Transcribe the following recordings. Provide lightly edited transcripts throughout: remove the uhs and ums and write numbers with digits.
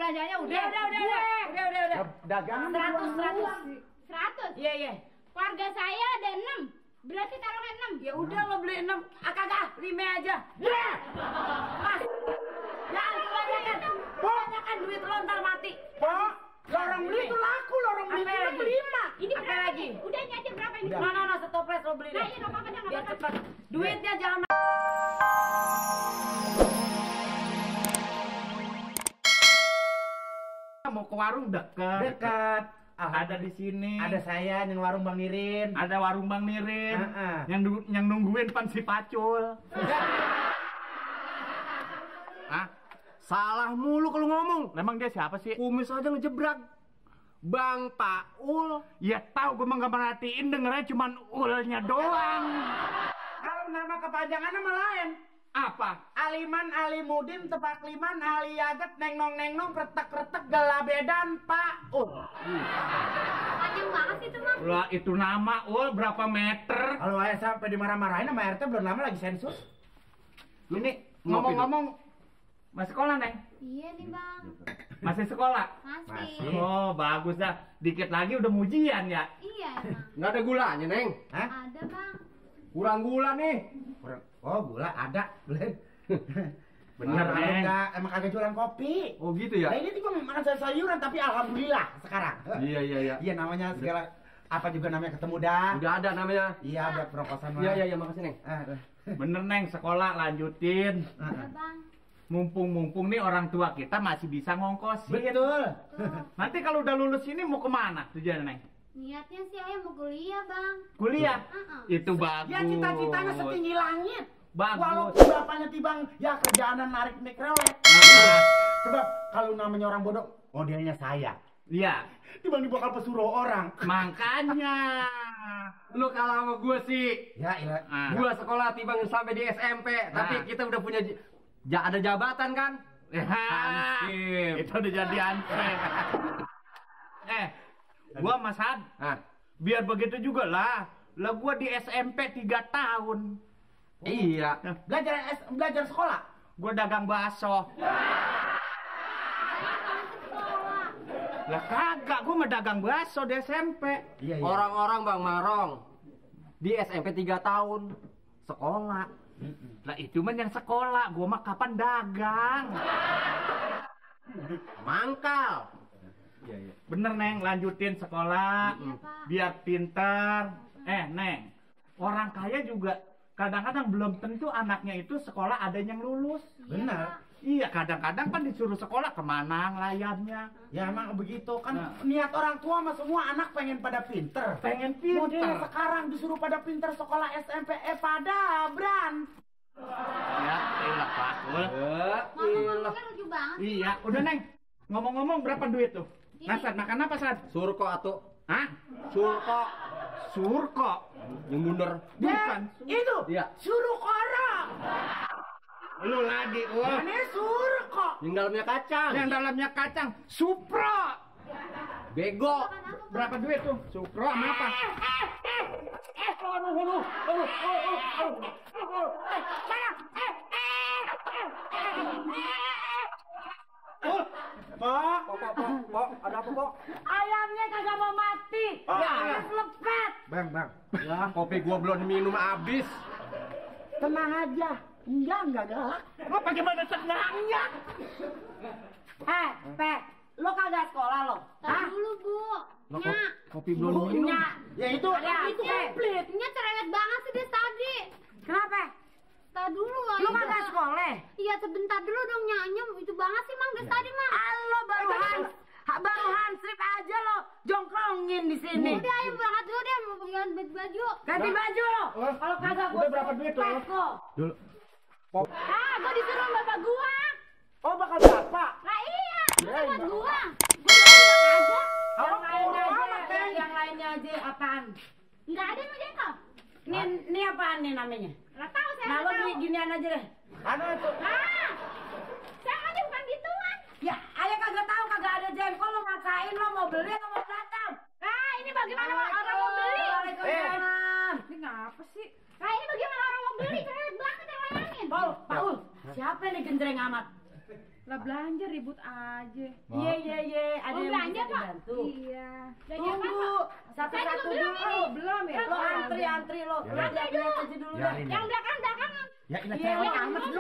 belanjanya udah. Dagangan 100. Iya. Keluarga saya ada 6. Berarti taruhnya 6. Ya udah lo beli 6. Kagak, 5 aja. Mas. Jangan kebanyakan. Kebanyakan duit lo ntar mati. Pak, lorong beli itu laku, lorong beli itu 5. Ini Apa berapa lagi? Udah ini aja berapa ini? No, stoples lo beli Nah, deh. iya enggak apa-apa, enggak Biar apa-apa. cepet. Duitnya jangan. Mau ke warung dekat. Dekat. Ada di sini. Ada saya yang warung Bang Nirin. Ada warung Bang Nirin. Yang nungguin pan si Pacul. Hah? Salah mulu kalau ngomong. Emang dia siapa sih? Kumis aja ngejebrak. Bang Paul. Ya tahu, gue mah nggak merhatiin, dengernya cuman ulnya doang. Kalau nama kepanjangannya mah lain. Apa? Aliman, Alimudin, Tepak Liman, Aliyaget, Neng Nong, Kretek, Galabedan, Pak. Panjang banget sih itu, Mang. Lah itu nama ul berapa meter? Kalau saya sampai dimarah-marahin sama RT belum lama lagi sensus. Ini ngomong-ngomong, masih sekolah Neng? Iya nih, Bang. Masih sekolah? Masih. Oh bagus dah, dikit lagi udah ujian ya. Iya, Emang. Nggak ada gulanya, Neng. Hah? Ada, Bang. Kurang gula nih. Oh, gula ada. Bener, Neng. Emang kagak jualan kopi. Oh gitu ya? Nah, ini juga makan sayuran tapi alhamdulillah sekarang. Iya. Iya namanya segala apa juga namanya ketemu dah. Udah ada namanya. Iya ada proposan. Iya, makasih, Neng. Bener Neng, sekolah lanjutin. Ada, Bang. Mumpung nih orang tua kita masih bisa ngongkosin. Betul. Nanti kalau udah lulus ini mau kemana tujuannya Neng? Niatnya sih ayah mau kuliah, Bang. Kuliah? Heeh. Itu bagus. Ya cita-citanya setinggi langit. Bagus. Walaupun bapaknya tibang ya kerjaanan narik mikrolek. Sebab kalau namanya orang bodoh modelnya saya. Iya. Tibang bakal pesuruh orang. Makanya. Lu kalah sama gue sih. Ya iya. Gua sekolah tiba sampai di SMP, tapi kita udah punya ada jabatan kan? Hansip. Itu udah jadi ansip. Gua Mas Had. Biar begitu juga lah. Lah gua di SMP 3 tahun. Iya. Belajar sekolah. Gua dagang bakso. Lah kagak, gua mah dagang bakso di SMP. Iya. Orang-orang Bang Marong di SMP 3 tahun sekolah. Lah itu mah yang sekolah, gua mah kapan dagang. Mangkal. Iya. Bener Neng, lanjutin sekolah. Iya, Pak. Biar pinter. Neng, orang kaya juga kadang-kadang belum tentu anaknya itu sekolah ada yang lulus. Benar. Iya, kadang-kadang kan disuruh sekolah kemana ngelayannya. Ya emang begitu kan niat orang tua mah semua anak pengen pada pinter. Pengen pinter. Modelnya sekarang disuruh pada pinter sekolah SMP pada Bran. Ya, elah Pak. Mama ngomongnya lucu banget. Iya, udah Neng. Ngomong-ngomong berapa duit tuh? Nasad, makan apa Sad? Surko atuh. Hah? Surko. Surko. Yang bundar. Bukan. Itu Iya. suruh korang. Lu lagi, Ini suruh kok. Yang dalamnya kacang. Yang dalamnya kacang. Supro. Bego. Berapa duit tuh? Supro sama apa? Pok, ada apa, Pok? Ayamnya kagak mau mati. Ya, harus lepet. Bang. Ya, kopi gua belum minum habis. Tenang aja. Enggak galak. Lo bagaimana tenangnya? Pek, lo kagak sekolah lo? Tadi dulu, Bu. Nya. Kopi belum minum. Ya itu komplit. Nya cerewet banget sih dia tadi. Kenapa? Tadi dulu Lo kagak sekolah? Iya, sebentar dulu dong, Nya. Itu banget sih, Mang, dari tadi, Mang. Lo baru hansip aja lo jongkrongin di sini. Udah, ayo berangkat dulu deh, mau ganti baju. Ganti baju lo. Kalau kagak Udah berapa duit lo? dulu. Gua disuruh sama bapak gua. Oh bakal bapak. Lah iya, masa buat gua. Yang lainnya aja apaan? Enggak ada yang jengkol. Ini apaan nih namanya? Enggak tahu saya. Nah lo nggak beli tahu. ginian aja deh. Anu itu. Saya aja bukan gituan. Ya, ayah kagak tahu kagak ada jengkol lo maksain lo mau beli atau mau datang? Ini bagaimana orang mau beli? Waalaikumsalam. Ini ngapa sih? Ini bagaimana orang mau beli? Cerewet banget yang layangin. Paul, siapa nih genjreng amat? Lah belanja ribut aja. Iya. Ada Mau yang belanja, bisa Pak? dibantu. Iya. Tunggu, satu-satu Saya juga dulu. belum ini. Belum ya? Belum. Lo antri lo. Ya, Lo ya. lihat aja dulu dah. Biarin. Yang belakangan. Ya ini Iya, cewek iya, amat sih.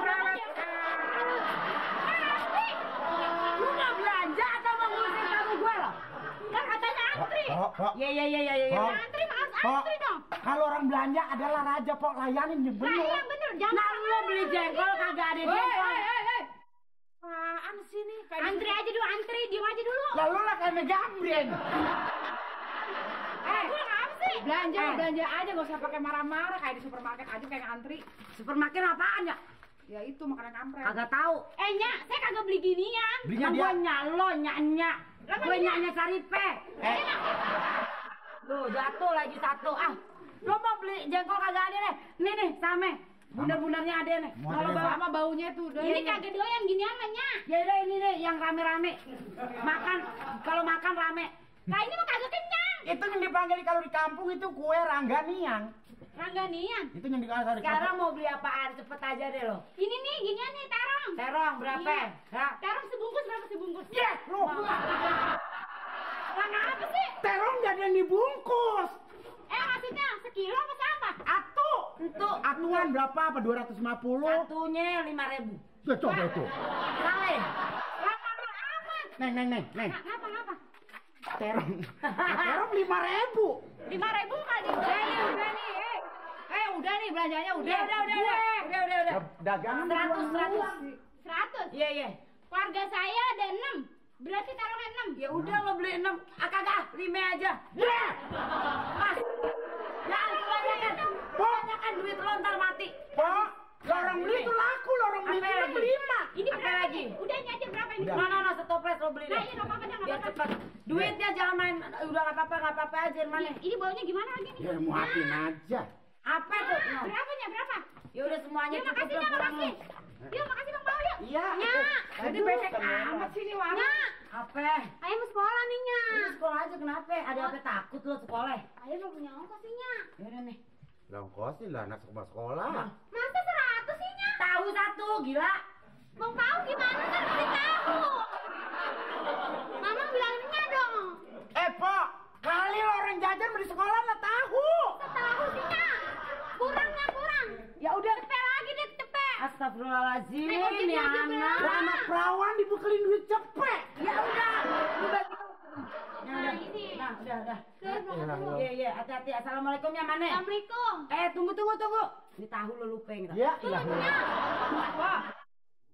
Lu nggak belanja atau mau ngurusin tamu gue lo? Kan katanya antri. Pok. Iya. Pok. Antri mah harus Pok. antri dong. Kalau orang belanja adalah raja, Pok, layanin yang Nah, bener. yang bener jangan. Nah lo beli jengkol kagak ada jengkol. Apaan sih nih? Antri aja dulu, antri, diem aja dulu. Lalu lah kayak megambren. Gue apa sih? Belanja aja gak usah pakai marah-marah kayak di supermarket aja kayak antri. Supermarket apaan ya? Ya itu makanan kampret. Kagak tahu. Nyak, saya kagak beli ginian. Belinya Kan dia. gue nyalo nyak. Gue nyanya Saripe. Tuh jatuh lagi satu. Ah, lo mau beli jengkol kagak ada nih? Nih same. Bundar-bundarnya ada nih. Mau Kalau ada, bawa Pak? sama baunya tuh. Ini kagak doyan ginian mah, Nyak. Ya udah ini nih yang rame-rame. Makan kalau makan rame. Nah ini mah kagak kenyang. Itu yang dipanggil kalau di kampung itu kue rangganian. Ranganian. Itu yang dikasih di Sekarang mau beli apaan? Cepet aja deh lo. Ini nih ginian nih terong. Terong berapa? Iya. Ya. Terong sebungkus berapa sebungkus? Ya, lu. Lah apa sih? Terong jadi yang dibungkus. Maksudnya sekilo apa sama? Atu. Itu Atuan berapa? Apa 250? satunya 5.000. Ya, coba itu. Salah. Lah mahal amat. Neng. Ngapa? Terong. Terong 5.000. 5.000 kali. Udah nih. Udah nih belanjanya udah. Udah. Dagangan 100. 100. Iya. Keluarga saya ada 6. Berarti terongnya 6. Ya udah lo beli 6. Kagak, 5 aja. Ya. Mas. Jangan kebanyakan. Kebanyakan duit lo ntar mati. Pak, lorong beli itu laku, lorong beli Apa itu lagi? 5. Ini Apa berapa lagi? nih? Udah ini aja berapa ini? Udah. No, stoples lo beli Nah, deh. iya nggak apa-apa dah, nggak Biar apa-apa. cepet. Duitnya jangan main. Udah nggak apa-apa aja mana? Ini baunya gimana lagi nih? Ya mau hapin aja. Apa tuh? No. Berapanya berapa? Ya udah semuanya Ya cukup makasih lah ya, kurang. makasih. Yuk makasih Bang Pao yuk. Iya. Nyak. Jadi becek amat sih nih warung. Nyak. Apa? Ayo mau sekolah nih Nyak. Ini sekolah aja kenapa? Ada apa takut lo sekolah? Ayo belum punya ongkos sih Nyak. Ya udah nih. Lah ongkosin lah anak sekolah. Masa 100 sih Nyak? Tahu satu gila. Bang Pao gimana kan kasih tahu. Mama bilangnya dong. Pak, kali lo orang jajan di sekolah nggak tahu. Tahu sih Nyak. Kurangnya kurang. Ya udah. Cepet lagi deh cepet. Astagfirullahaladzim, Nih, kok ini gitu aja, anak. Lah anak perawan dibekelin duit cepet. Ya udah. Nah ini. Nah, udah. Assalamualaikum. Iya, hati-hati. Assalamualaikum ya Mane. Assalamualaikum. Tunggu. Ini tahu lo lupa gitu. Ya, ilah.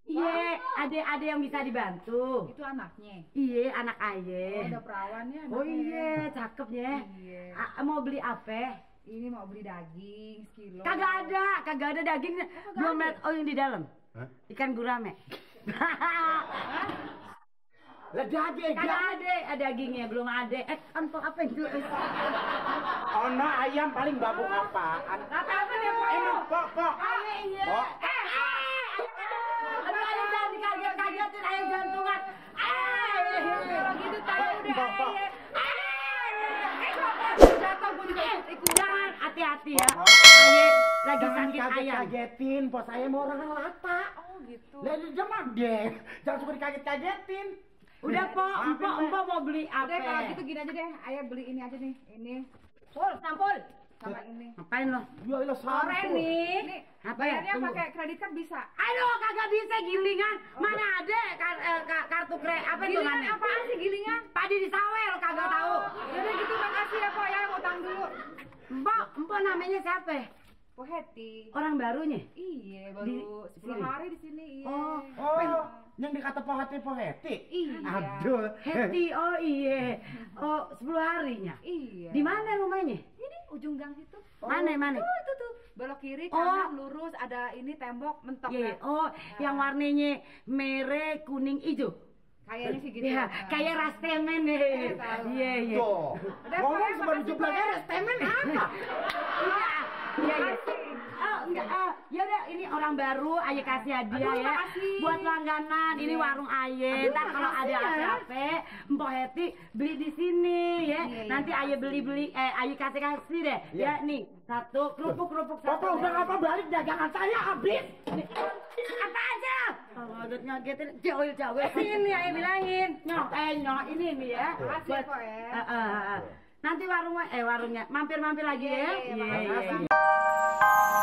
Iya, ada yang bisa dibantu. Itu anaknya. Iya, anak ayah. Ada perawannya. Oh iya, cakep ya. Iya. Mau beli apa? Ini mau beli daging sekilo. Kagak ada dagingnya. Belum lihat yang di dalam. Hah? Ikan gurame. Lah daging. Kagak ada dagingnya, belum ada. Empok apa itu? Ono ayam paling babuk apaan? Apa dia, Pak? Emang Pok. Iya. Pok. Aduh, ayam jangan dikaget-kagetin, ayam jantungan. Kalau gitu tahu deh, Pok. jatuh gue juga ikut. Jangan, hati-hati ya. Pok. Ayam lagi Jangan sakit ayam. dikaget-kagetin, Pok, saya mau orang lata. Oh gitu. Lah dia mah deh. Jangan suka dikaget-kagetin. Udah, Pok, empok mau beli apa? Udah kalau gitu gini aja deh. Ayah beli ini aja nih. Ini Sampul. sama ini. Ngapain lo? Ya ilah Sore sampul. nih. Ini Apa ya? bayarnya Tunggu. pakai kredit kan bisa. Aduh, kagak bisa gilingan. Mana ada kartu kredit apa itu Gilingan namanya? apaan sih gilingan? Padi di sawah lo kagak tahu. Jadi gitu makasih ya Pak ya, utang dulu. Mbak namanya siapa? Po Heti. Orang barunya? Iya, Di baru 10 sini? hari di sini. Iya. Oh, yang dikata pohati. Iya. Aduh. Heti, oh iya. Oh, 10 harinya. Iya. Di mana rumahnya? Ini ujung gang situ. Mana? Tuh. Belok kiri, Oh. kanan, lurus, ada ini tembok mentok. Iya. kan? Oh, yang warnanya merah, kuning, hijau. Kayaknya sih gitu. Iya, kayak rastemen nih. tahu. Iya. Tuh. Udah, Ngomong Pak, sebelum makasih, jumlah Pak. beres, temen apa? Iya. Oh, enggak. Ya udah, ini orang baru, Aye kasih hadiah Aduh, ya. makasih. Buat langganan, ini warung Aye. Aduh, Ntar kalau ada makasih ya. apa-apa, Mbok Heti beli di sini ya. Iya, iya. Nanti Aye beli-beli, Aye kasih deh. Ya nih, satu kerupuk satu. Bapak udah apa balik dagangan saya habis. Apa aja? Oh, udah ngagetin jauh. Sini Aye bilangin. Nyok, ini nih ya. Makasih ya, Pok, ya. Nanti warungnya mampir lagi ya. Iya, iya, Iya, makasih. iya.